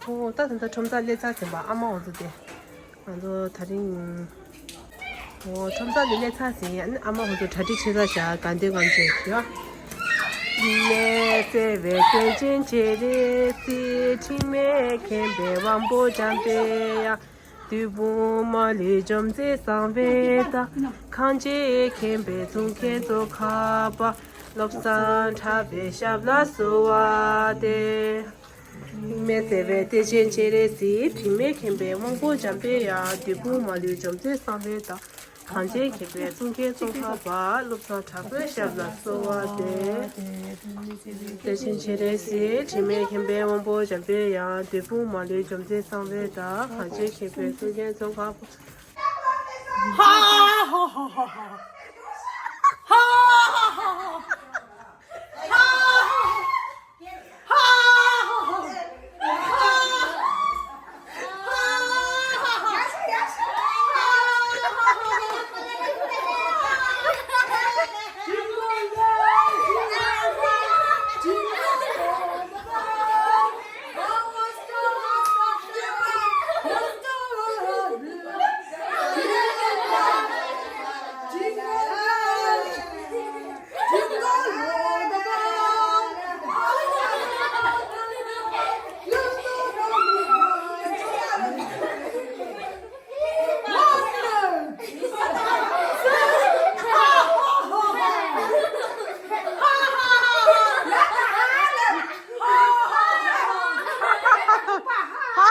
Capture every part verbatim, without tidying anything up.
ཨོ་ད་ད་ལྟ་ཁྲོམ་སར་སླེབས་ཚར་ཟིན་པ། ཨ་མ་འོ་ཚོ་དེ་ང་ཚོ་དེ་རིང་ཨོ་ཁྲོམ་སར་ནས་སླེབས་ཚར་ཟིན། ཨ་ནི་ཨ་མ་འོ་ཚོ་གྲ་སྒྲིག་བྱེད་ས་བཞག་དགའ་ལྡན་ཁང་ཆེན་ཡོད། དབུ་མའི་སྐྱེས་བུ་དཔལ་ཆེན་སྤྱན་རས་གཟིགས། དྲི་མེད་མཁྱེན་པའི་དབང་པོ་འཇམ་པའི་དབྱངས། བདུད་དཔུང་མ་ལུས་འཇོམས་མཛད་གསང་བའི་བདག། གངས་ཅན་མཁྱེན་པའི་གཙུག་རྒྱན་གཙོ་འཁོར་པ། བློ་བཟང་གྲགས་པའི་ཞབས་ལ་གསོལ་བ་འདེབས། དབུ་མའི་སྐྱེས་བུ་དཔལ་ཆེན་སྤྱན་རས་གཟིགས། དྲི་མེད་མཁྱེན་པའི་དབང་པོ་འཇམ་པའི་དབྱངས། བདུད་དཔུང་མ་ལུས་འཇོམས་མཛད་གསང་བའི་བདག། གངས་ཅན་མཁྱེན་པའི་གཙུག་རྒྱན་གཙོ་འཁོར་པ། བློ་བཟང་གྲགས་པའི་ཞབས་ལ་གསོལ་བ་འདེབས། དཔལ་ཆེན་སྤྱན་རས་གཟིགས། དྲི་མེད་མཁྱེན་པའི་དབང་པོ་འཇམ་པའི་དབྱངས། བདུད་དཔུང་མ་ལུས་འཇོམས་མཛད་གསང་བའི་བདག། གངས་ཅན་མཁྱེན་པའི་གཙུག་རྒྱན་གཙོ་འཁོར་པ། ཧ་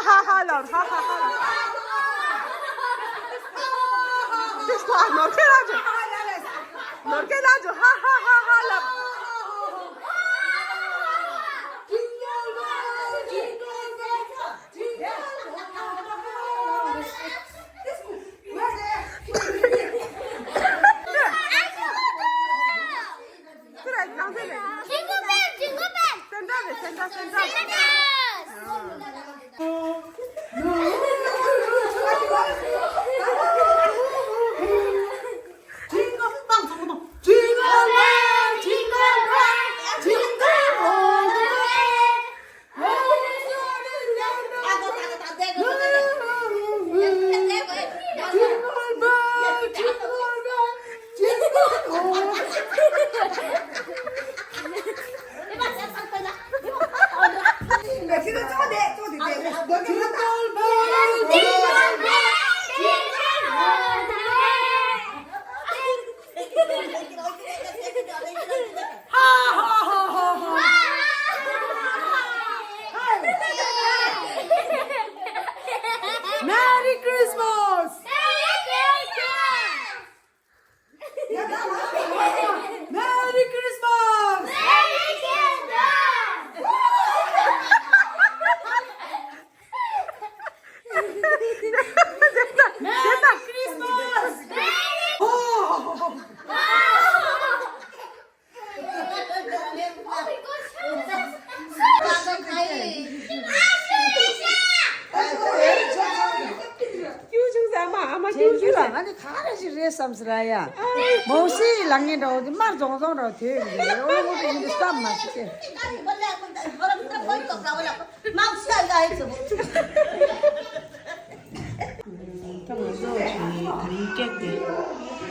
ཧ་ཧ་ལབ། ཧ་ཧ་ཧ་ལབ། དེ་སུ་ཨ་ནོར་སྐལ་ལགས་ཇོ། ནོར་སྐལ་ལགས་ཇོ། ཧ་ཧ་ཧ་ཧ་ལབ། Jingle bell, jingle bell. Santa, Santa, Santa. Santa. Jingle bell, jingle bell, jingle all the way. Merry Christmas! Merry Christmas! Merry Christmas! Merry Christmas! ཁྱེད་ཚོ་ལ་ང་ནི་ག་རེ་ཞིག་རེད་བསམ་ཟེར་ཡ། མོ་སི་ལ་ངན་འདྲ་བོ་དེ་མར་རྫོང་རྫོང་འདྲ་བོ་དེ་ཡོད་རེད། ཨོ་ལོ་ངོ་དེ་ཡིན་དུ་བསམ་མ་ཤེས་ཏེ། ད་ང་ཚོ་ཞིག་ད་རིང་ཀེག་དེ་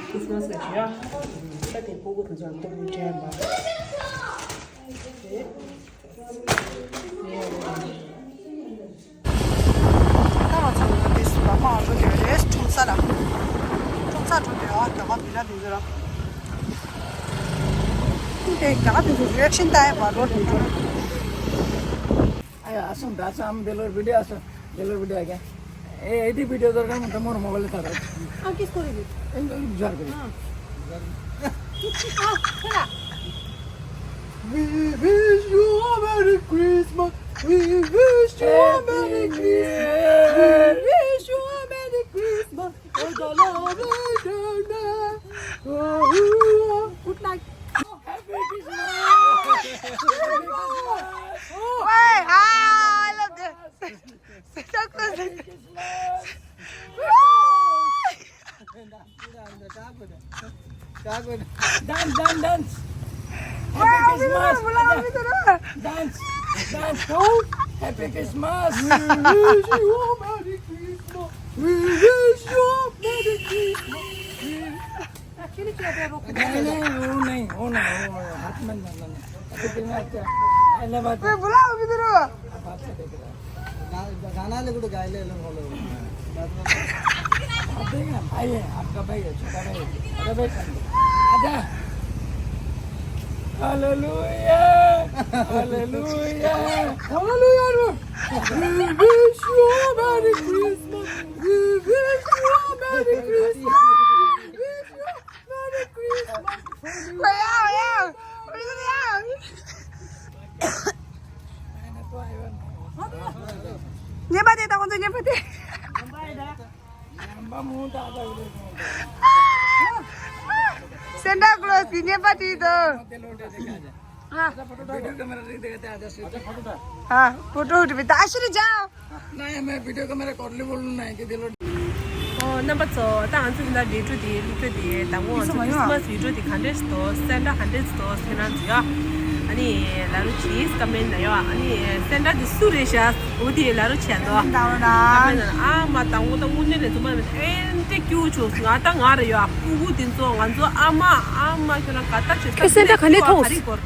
ཁྲིས་མ་སི་ལ་བྱོས་ཡ། ད་དེ་སྤུ་གུ་དེ་ཚོ་ལ་སྟོབས་འབྱོར་སྤྲད་ཡ་མ། ད་ང་ཚོ་འདི་སུ་ལ་མ་འགྲོ་དེ་རེད། ཁྲོམ་ས་ལ། ཁྲོམ་ས་འགྲོ་དེ་ཨ་རྒྱ་གར་མི་ལ་དེ་ཚོ་ལ། དེ་རྒྱ་གར་དེ་ཚོ་རི་ཨེག་ཤན་ལྟ་ཡ་བ་རོ་དེ་ཚོ། आया आसुन दासा हम बेलोर वीडियो आसुन बेलोर वीडियो आ गया। ए AD video दरकार मतलब मोर मोबाइल था। हाँ, किसको देगी? इन इन जार करी। हाँ। हाँ, चला। We wish you a Merry Christmas. We wish you a Merry Christmas. We wish you a Merry Christmas. Good night. Wait, ah, I love this. Santa Claus. Dance, dance, dance. Happy Christmas. Dance, dance, go. Happy Christmas. We wish you a Merry Christmas. We wish you a Merry Christmas. नहीं, नहीं, वो नहीं, वो नहीं, वो नहीं, हाथ में नहीं, नहीं, नहीं। अभी तुम्हें अच्छा, I love you। मैं बुलाओ किधर हो? आप हाथ से देख रहे हैं। गा-, गाना ले कुछ गाय ले लो, बोलो। आप देख ना, भाई है, आपका भाई है, छोटा भाई है। अरे भाई, आजा। Hallelujah! Hallelujah! Hallelujah! We wish you a Merry Christmas! We wish you a Merry Christmas! We wish you a Merry Christmas! 我要，我要，我要。你把这当做你不对。 Santa Claus की ने पार्टी तो। हाँ। हाँ, फोटो उठ भी तो आशीर्वाद जाओ। नहीं, मैं वीडियो कैमरा कर ले बोलूँ ना कि दिलो। ཨོ། རྣམ་པ་ཚོ། ད་ང་ཚོ་འདི་ལ་བི་ཌིའོ་འདི་བླུགས་རྒྱུ་དེ། དང་པོ་ང་ཚོ་ཁྲིས་མས་བི་ཌིའོ་དེ་ག་འདྲས་འདུག་སན་ཏྲ་ག་འདྲས་འདུག་ཁྱེད་རང་ཚོ་ཡ། ཨ་ནི་ལ་རུ་ཆིས་ཀ་མེན་ན་ཡོ། ཨ་ནི་སན་ཏྲ་དེ་སུ་རེད་ཤག་འོ་དེ་ལ་རུ་ཆེ་འདུག་ཀ་མེན་ན། ཨ་མ་དང་པོ་ད་དངོས་གནས་ལས་རྫུན་མ་མེད། ཨེ་འདྲས་སྐྱིད་པོ་བྱུང་། ང་ད་ང་རེད་ཡོ། ཨ་ཕྲུ་གུ་དེ་ཚོ། ང་ཚོ་ཨ་མ། ཨ་མ་ཁྱོད་རང་ག་ད་ཆོས་ཁྱེད་སན་ཏྲ་ག་ནས་མཐོང་། ག་རེ་གོ་ར།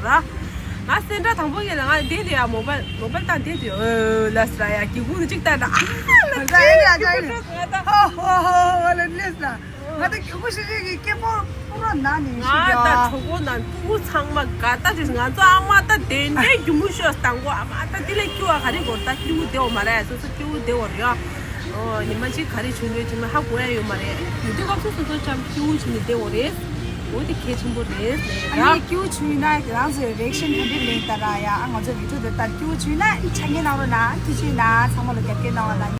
ང་སེན་ཏྲ་དང་པོ་ཡིན་ལ། ང་བསྡད་དེ་ཡ་མོ་བལ་མོ་བལ་བཏང་བསྡད་དེ། ཨོ་ལ་སི་ར་ཡ་སྐྱིད་པོ་ཅིག་ལྟ་ན། ཨ་ལ་ལ་ཡ་ཡ་ཡ་ཡ། ཧོ་ཧོ་ཧོ་ཧོ་ལ་ལེས་ལ། ང་ད་སྐྱིད་པོ་ཞིག་རེད་གི། སྐྱིད་པོ་པོ་རོ་ན་ནི་ང་ད་གྲོགས་པོ་ན་སྤུ་གུ་ཚང་མ་ག་ད་ཅིག་ང་ཚོ་ཨ་མ་ད་དེ་འདྲའི་རྒྱུ་མུ་ཤོས་དང་པོ། ཨ་མ་ད་དེ་ལས་སྐྱིད་པ་ག་རེ་གོ་ར། ད་སྐྱིད་པོ་བསྡད་འོ་མ་རེད། སོ་སོ་སྐྱིད་པོ་བསྡད་འོ་རེད་ཡ། ཨོ་ཉི་མ་གཅིག་ག་རེ་བྱུང་འདུག་ཅིག་མ་ཧ་གོ་ཡ་ཡོད་མ་རེད། ཡོད་དུས་སྐབས་སུ་སོ་སོ་ཅམ་སྐྱིད་པོ་བྱས་ནས་བསྡད་འོ་རེད། འོ་དེ་གལ་ཆེན་པོ་རེད། ཨ་ནི་སྐྱིད་པོ་བྱུང་ན་རང་ཚོའི་རི་ཨེག་ཤན་ག་འདྲ་ལེན་ད་ར་ཡ། ཨ་ང་ཚོའི་བི་ཌིའོ་དེ་ལྟར་སྐྱིད་པོ་བྱུང་ན་ཆ་རྐྱེན་གནང་རོགས་གནང་། ཐུགས་རྗེ་གནང་། ཚང་མ་ལ་རྒྱབ་སྐྱོར་གནང་བ་ལ།